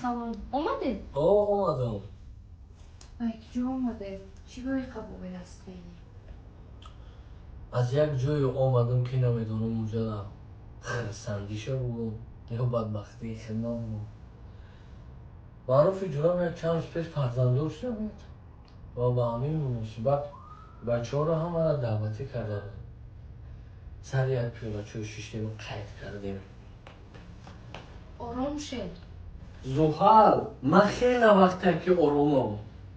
Салом. Омадед? О, омадам. Ай, куҷо омадед? Чӣ бӯи қабул ҳастед? Аз як ҷое омадам, ки намедонам унҷа хирсандиша бугум ё бадбахтии хидмат бугум. Маъруфи ҷурам як чанд рӯз пеш фарзанддор шуда буд ва ба ҳамин муносибат бачаҳоро ҳамаро даъватӣ карда буд. Сари як пиёла чой шиштему қайд кардем. Ором шед. Зуҳал, ман хеле вақте ки оромам,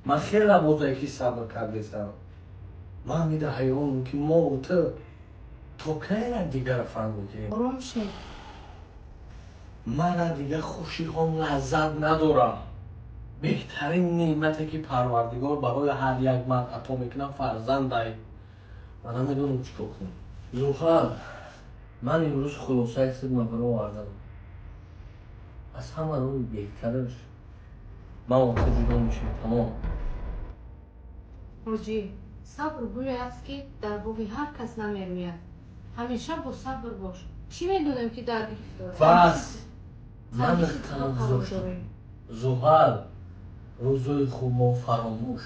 ман хеле бозае ки сабр кардесам. Ман мида ҳайронам, ки мо ту то кай якдигарро фаҳм мекунем. Ором шед. Мана дигар хушиҳом лаззат надорам. Беҳтарин неъмате, ки Парвардигор барои ҳар як мард ато мекунад, фарзандай. Ман намедонам чӣ кор кунам. Зуҳал, ман имрӯз хулосаи хидмат баровардам. Аз ҳама роҳи беҳтараш ман бо ту ҷудо мешавем, тамом. Ҳоҷӣ, сабр гуле аст, ки дар боғи ҳар кас намерӯяд. Ҳамеша бо сабр бош. Чӣ медонем, ки дар Бас! Ман саргиши нуқтаам Худо қарор гузоштам. дорем. Зуҳал, рӯзои хубмон фаромӯш,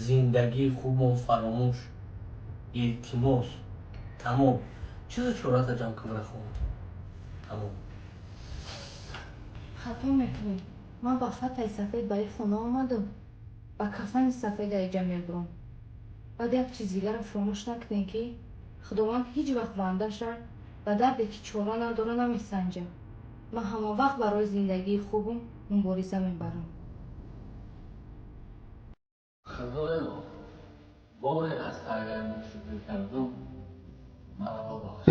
зиндагии хубмон фаромӯш. Илтимос, тамом. Чизу чората ҷамъ кун, рахон. Тамом. Хато мекунӣ. Ман ба фатаи сафед ба ин хона омадам, ба кафани сафед аиҷа мебурам. Баъд як чиз дигарро фаромӯш накунем, ки Худованд ҳеҷ вақт бандаша ба дарде, ки чора надора, намесанҷад. Ман ҳама вақт барои зиндагии хубам мубориза мебарам. Худоё, боре аз тағйир ношукрӣ кардам, маро бубахш.